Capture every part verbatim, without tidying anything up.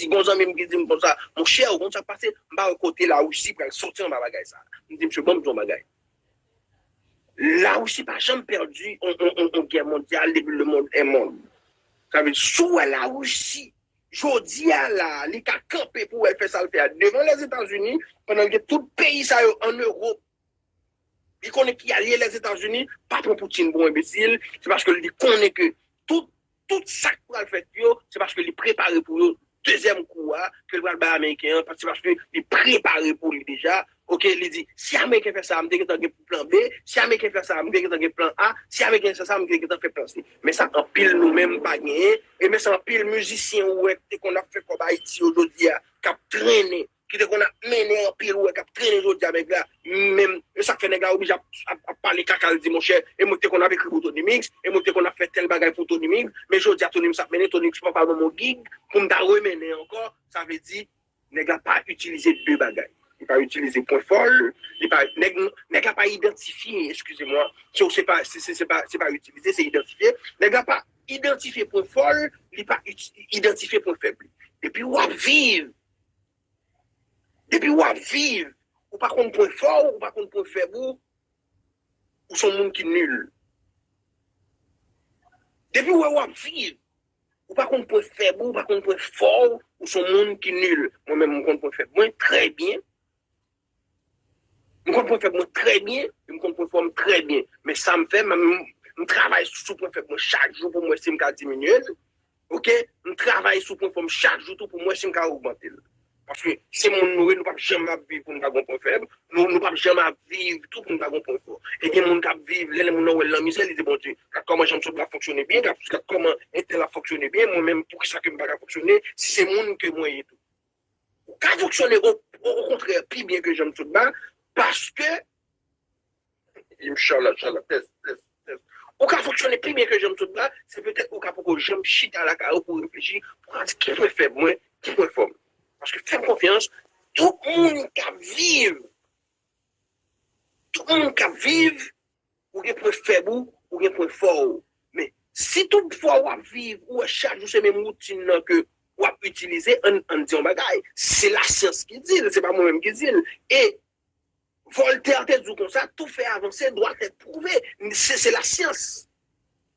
Gon zanmi m ki di m konsa, monchè, ou konn sa k pase? M pa wè kote Larisi pral soti anba bagay sa. M di, mesye, ban m di yon bagay. Larisi pa janm pèdi yon, yon, yon, yon gè mondyal depi le monde est monde. Sa vle di, si w wè Larisi, jodi a la, li ka kanpe pou wè l fè sa l fè a devan Lèzetazini, pandan l gen tout peyi sa yo ann Ewòp. Li konnen ki alye Lèzetazini, pa pran Poutine pou yon enbesil, se paske li konnen ke tout, tout sa k pral fèt yo, se paske li prepare pou yo. Dezyèm kou a, ke l pral bay Ameriken an, se paske li prepare pou li deja. Oke, li di, si Ameriken fè sa, m te gentan gen plan B, si Ameriken fè sa, m te gentan gen plan A, si Ameriken fè sa, m te gentan fè plan C. Men sa anpil nou menm pa genyen, e men sa anpil mizisyen ou wè ki te konn ap fè kòb Ayiti yo jodi a, k ap trennen, ki te konn ap mennen anpil, ou wè k ap trennen jodi a, nèg la, menm, e sa k fè nèg la oblije ap, ap, ap pale kaka, l di, monchè, e mwen te konn ap ekri pou Tony Mix, e mwen te konn ap fè tèl bagay pou Tony Mix, men jodi a Tony Mix ap mennen, Tony Mix pa, pa ban m yon gig pou m ta remennen ankò, sa vle di, nèg la pa itilize de bagay. Li pa itilize pwen fò l, li pa, nèg, nèg la pa idantifye, eskize mwa, se, se pa, se, se, se pa, se pa itilize, se idantifye. Nèg la pa idantifye pwen fò l, li pa iti-, idantifye pwen fèb li. Depi w ap viv, depi w ap viv, ou pa konn pwen fò w, ou pa konn pwen fèb ou, ou se yon moun ki nil. Depi w wè w ap viv, ou pa konn pwen fèb ou, ou pa konn pwen fò w, ou se yon moun ki nil. Mwen menm, m konn pwen fèb mwen trè byen. M konn pwen fèb mwen trè byen, e m konn pwen fò m trè byen. Men sa m fè, m, m, m travay sou pwen fèb mwen chak jou pou m wè si m ka diminye l. Oke? M travay sou pwen fò m chak jou tou pou m wè si m ka ogmante l. Paske se moun nou ye, nou p ap janm ap viv pou nou pa gen yon pwen fèb. Nou, nou p ap janm ap viv tou pou nou pa gen yon pwen fò. E gen moun k ap viv, lè, lè moun nan wè l nan mizè, li di, Bondye, gad kòman Janm Sot la fonksyone byen, gad, gad kòman entèl ap fonksyone byen, mwen menm, poukisa ke m pa ka fonksyone, si se moun ke mwen ye tou. Ou ka fonksyone o, o, okontrè, pi byen ke Janm Sot la, paske, inshallah, inshallah, tès, tès, tès. Ou ka fonksyone pi byen ke Janm Sot la, se petèt ou ka poko janm chita lakay ou pou reflechi, pou ka di ki pwen fèb mwen, ki pwen fò m. Paske fè m konfyans, tout moun k ap viv, tout moun k ap viv, ou gen pwen fèb ou, ou gen pwen fò ou. Men, si tout fwa w ap viv, ou wè chak jou se menm woutin nan ke w ap itilize, ann, ann di yon bagay. Se lasyans ki di l, se pa mwen menm ki di l. E Voltaire te di w konsa, tout fait avancé doit être prouvé. Se, se lasyans.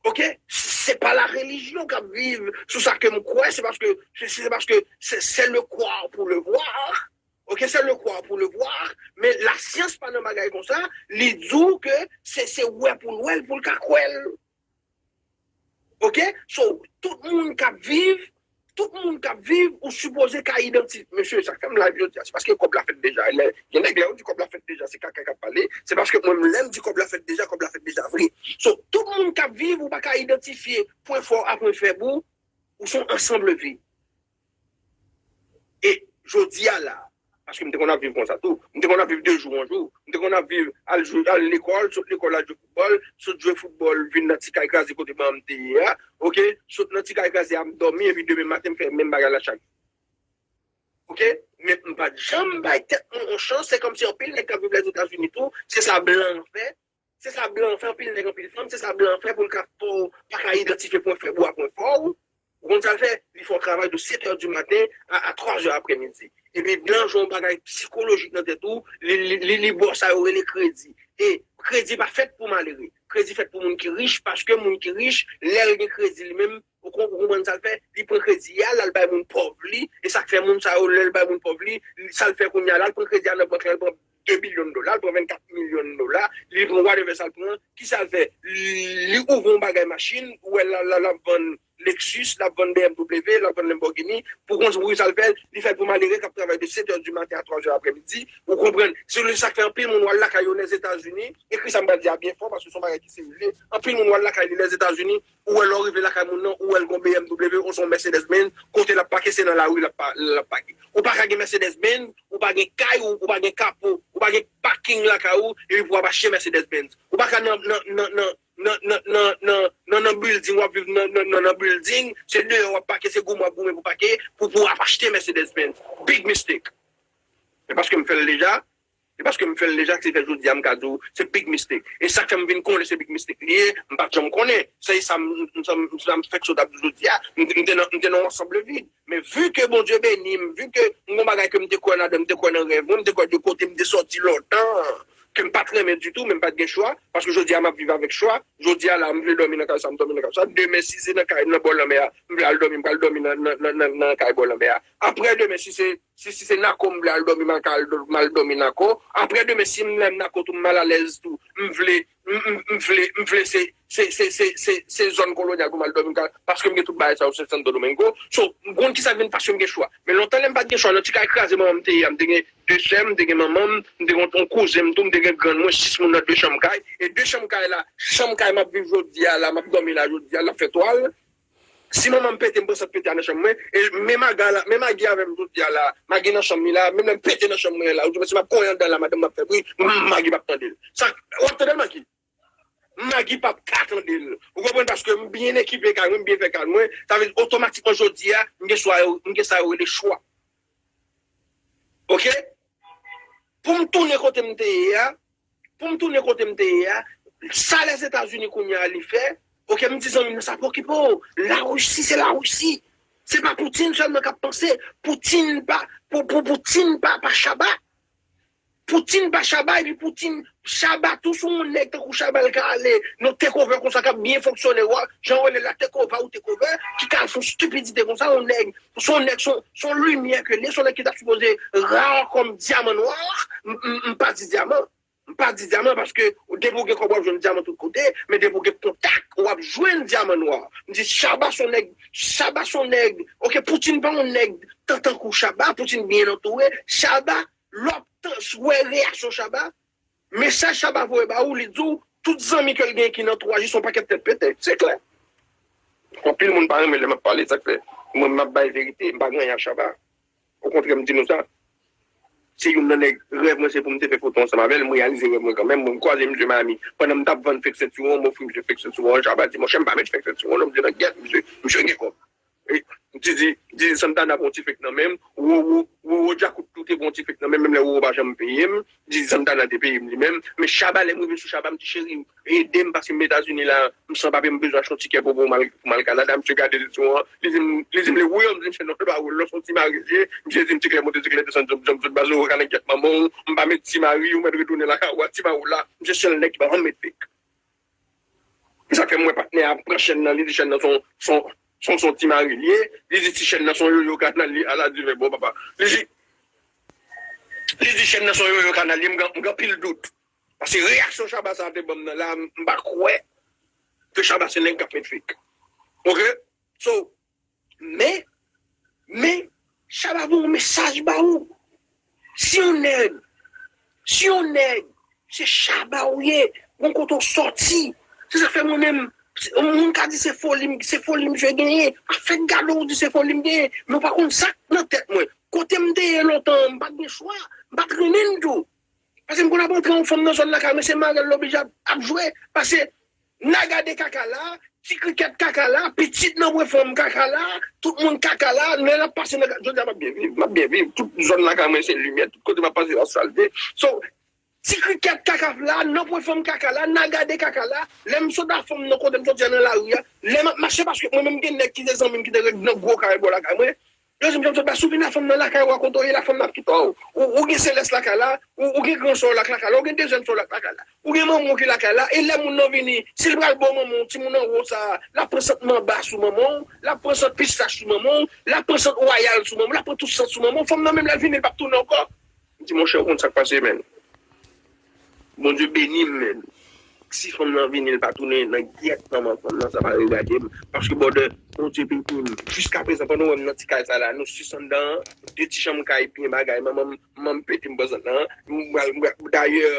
Oke? Se pa la relijyon k ap viv sou sa ke m kwè, se paske, se, se paske se, c'est le croire pour le voir. Oke, c'est le croire pour le voir, men lasyans pa nan bagay konsa, li di w ke se, se wè pou l wè l, pou l ka kwè l. Oke? So, tout moun k ap viv, tout moun k ap viv, ou sipoze ka idantifye. Mesye, sa k fè m live jodi a, se paske kòb la fèt deja. Lè, gen nèg lè yo di kòb la fèt deja, se kaka k ap pale. Se paske mwen, lè m di kòb la fèt deja, kòb la fèt deja vre. So, tout moun k ap viv, ou pa ka idantifye pwen fò a pwen fèb ou, ou se yon ansanm vi. E jodi a la, paske m te konn ap viv konsa tou. M te konn ap viv de jou an jou. M te konn ap viv al jwe, al lekòl, sot lekòl al jwe foutbòl, sot jwe foutbòl, vin nan ti kay kraze kote manman m te ye a. Oke? Sot nan ti kay kraze a, m dòmi, epi demen maten m fè menm bagay la chak jou. Oke? Men m pa t janm bay tèt mwen yon chans. Se kòmsi anpil nèg k ap viv Lèzetazini tou, se sa blan an fè. Se sa blan an fè, anpil nèg, anpil fanm, se sa blan an fè pou l ka fè w pa ka idantifye pwen fèb ou a pwen fò ou. Ou konn sa l fè? Li fè w travay de sèt è di maten a, a twa zè aprèmidi. Epi blan jwe yon bagay sikolojik nan tèt ou, li, li, li, li ba w sa yo rele kredi. E kredi pa fèt pou malere. Kredi fèt pou moun ki rich, paske moun ki rich, lè l gen kredi li menm, ou kon-, ou konprann sa l fè? Li pran kredi a, l al bay moun pòv li, e sa k fè moun sa yo, lè l bay moun pòv li, sa l fè kounye a la, l pran kredi a nan bank la, l pran de milyon dola, l pran vennkat milyon dola, li pran whatever sa l pran, ki sa l fè? Li, li ouvri yon bagay machin, ou wè l, l, l, l ap vann Lexus, l ap vann B M W, l ap vann Lamborghini, pou konn pou sa l fè, li fè l pou malere k ap travay de sèt è di maten a twa zè aprèmidi, ou konprann? Se sa k fè anpil moun w al lakay yo Lèzetazini, ekri sa m pral di a byen fò, paske se yon bagay ki serye, anpil moun w al lakay li Lèzetazini, ou wè lè w rive lakay moun nan, ou wè l gon B M W, ou se yon Mercedes Benz, kote l ap pake, se nan lari l ap pa-, l ap pake. Ou pa ka gen Mercedes Benz, ou pa gen kay, ou, ou pa gen kapo, ou pa gen paking lakay ou, epi pou w ap achte Mercedes Benz. Ou pa ka nan, nan, nan, nan, nan, nan, nan, nan, nan, nan building, w ap viv nan, nan, nan, nan building, se deyò w ap pake, se goumen w ap goumen pou pake, pou, pou w ap achte Mercedes Benz. Big mistake. Men paske m fè l deja, Paske m fè l deja, se fè jodi a, m ka di w, se big mistake. E sa k fè m vin konnen se big mistake li ye, m pa t janm konnen. Se sa m, m, sa m, sa m fèk sot ap di jodi a, m, m te nan, m te nan yon sanble vid. Men vi ke Bondye beni m, vi ke m gon bagay ke m te kwè ladan, m te kwè nan rèv mwen, m te kwè de kote m te sòti lontan, ke m pa t renmen ditou, men m pa t gen chwa, paske jodi a m ap viv avèk chwa. Jodi a la, m vle dòmi nan kay sa, m dòmi nan kay sa. Demen, si se nan kay, nan bò lanmè a, m vle al dòmi, m pral dòmi nan, nan, nan, nan, nan kay bò lanmè a. Apre demen, si se, si, si se Nako m vle al dòmi, m al ka al dò-, m al dòmi Nako. Apre demen, si m nan Nako tou, m malalèz tou, m vle, m, m, m vle, m vle se, se, se, se, se, se zòn kolonyal pou m al dòmi, m ka, paske m gen tout bagay sa yo se Santo Domingo. So, m konn ki sa k vin pase m gen chwa. Men lontan lè m pa t gen chwa, nan ti kay kraze manman m te ye a, m te gen de sè m, m te gen manman m, m te gen yon kouzen m tou, m te gen grann mwen, sis moun nan de chanm kay. E de chanm kay la, chanm kay m ap viv jodi a la, m ap dòmi la jodi a, l ap fè twal. Si manman m pete, m pran sant pete a nan chanm mwen. E men Maga la, men Magi avè m jodi a la, Magi nan chanm li la, menm lè m pete nan chanm mwen la, ou di mwen si m ap konyen anndan la, madanm m ap fè bri, m, Magi p ap tande l. Sa, w ap tande l, Magi? Magi p ap ka tande l. Ou konprann? Paske m byen ekipe kay mwen, m byen fè kay mwen. Sa vle di otomatikman jodi a, m gen sa yo, m gen sa yo rele chwa. Oke? Pou m tounen kote m te ye a, pou m tounen kote m te ye a, sa Lèzetazini kounye a li fè, oke, m di zanmi m nan sa pa okipe w. Larisi se Larisi. Se pa Poutine sèlman k ap panse. Poutine pa, pou, pou Poutine pa, pa Chaba. Poutine pa Chaba, epi Poutine, Chaba tou se yon nèg tankou Chaba l ka ale nan takeover konsa k ap byen fonksyone, jan yo rele la takeover ou takeover, ki ka al fè yon stipidite konsa, yon nèg, se yon nèg, se yon, se yon limyè ke li ye, se yon nèg ki ta sipoze ra kòm dyaman nwa, m, m, m pa di dyaman. M pa di dyaman paske depi w gen kòb w ap jwenn dyaman tout kote, men depi w gen kontak, w ap jwenn dyaman nwa. M di Chaba se yon nèg, Chaba se yon nèg, oke, Poutine pa yon nèg tan tankou Chaba, Poutine byen antoure, Chaba, lè w ap tan, wè reyaksyon Chaba, mesaj Chaba voye ba ou, li di w, tout zanmi ke l gen ki nan antouraj li se yon pakèt tèt pete, se klè. Anpil moun pa renmen lè m ap pale, sa k fè mwen m ap bay verite, m pa gen anyen ak Chaba. Okontrè, m di nou sa. Se youn nan nèg, rèv mwen se pou m te fè foto ansanm avè l, m reyalize rèv mwen kanmenm, mwen m kwaze misye Miami. Pandan m t ap vann fake sentiwon, m ofri misye fake sentiwon, Chaba di, monchè, m pa met fake sentiwon non, m di nan gyèt, misye, misye gen kòb. E, Didi, Didi Santana pran ti fake nan men m, Roro, Roro Djakout tou te pran ti fake nan men m, menm lè Roro pa janm peye m, Didi Santana te peye m li menm, men Chaba, lè m rive sou Chaba, m di, cheri, ede m, paske m Etazini la, m san papye, m bezwen achte yon tikè pou, pou m al, pou m al Kanada, misye gade sou an, li di m, li di m, li wi, m di, misye non, se pa ou, lòs yon ti mari l ye, misye di m, ti klè monte, ti klè desann, jòm, jòm, jòm, bazo, ou ka nan gyèt manman w, m pa met ti mari, ou mèt retounen lakay ou a, ti mari w la, misye sèl nèg ki pa janm met fake. Se sa k fè m wè patnè a pran chèn nan, li di chèn nan se yon, se yon, se yon, se yon ti mari l ye, li di ti chèn nan se yon yoyo kanal li, ala divin bon papa. Li di, li di chèn nan se yon yoyo kanal li, m gen, m gen anpil dout. Paske reyaksyon Chaba sa a te ban m nan la, m pa kwè ke Chaba se nèg k ap met fake. Oke? So, men, men, Chaba voye yon mesaj ba ou. Si yon nèg, si yon nèg, se Chaba ou ye, gon kote w sòti. Se sa k fè mwen menm, moun ka di se foli, se foli misye genyen. Afè gade w di se foli m genyen. Men w pa konn sa k nan tèt mwen. Kote m te ye lontan an, m pa t gen chwa. M pa t renmen l tou. Paske m konn ap antre yon fanm nan zòn lakay mwen, se marèl l oblije ap, ap jwe. Paske naga de kaka la, ti krikèt kaka la, pitit nan bwè fanm kaka la, tout moun kaka la, lè l ap pase nan, jodi a m ap byen viv, m ap byen viv, tout zòn lakay mwen se limyè, tout kote m ap pase se salte. So, ti krikèt kaka la, nan bwè fanm kaka la, naga de kaka la, lè m sot a fanm nan kote m soti a nan lari a, lè m ap mache paske mwen menm gen nèg ki te zanmi m ki te ret nan gwo kare bò lakay mwen, Yo di m, Janm Sòt Ba, si w vin a fanm nan lakay ou a kote w ye la, fanm nan ap kite w. Ou, ou gen Selès lakay la, ou, ou gen gran sè w la k lakay la, ou gen dezyèm sè w la k lakay la. Ou gen manman w ki lakay la, e lè moun nan vini, si l pral ba w manman w, timoun anwo sa a, l ap pran sant manba sou manman w, l ap pran sant pistach sou manman w, l ap pran sant wayal sou manman w, l ap pran tout sant sou manman w. Fanm nan menm lè l vini, l p ap tounen ankò. M di, monchè, ou konn sa k pase, menn. Bondye beni m, menn. Si fanm nan vini, l pa tounen nan gyèt manman fanm nan, sa pa regade m. Paske, brother, Bondye beni m. Jiskaprezan, pandan w wè m nan ti kay sa la, nou sis anndan an, de ti chanm kay, byen bagay, manman m, manman m pete m prezan nan, m pral, m pral, dayè,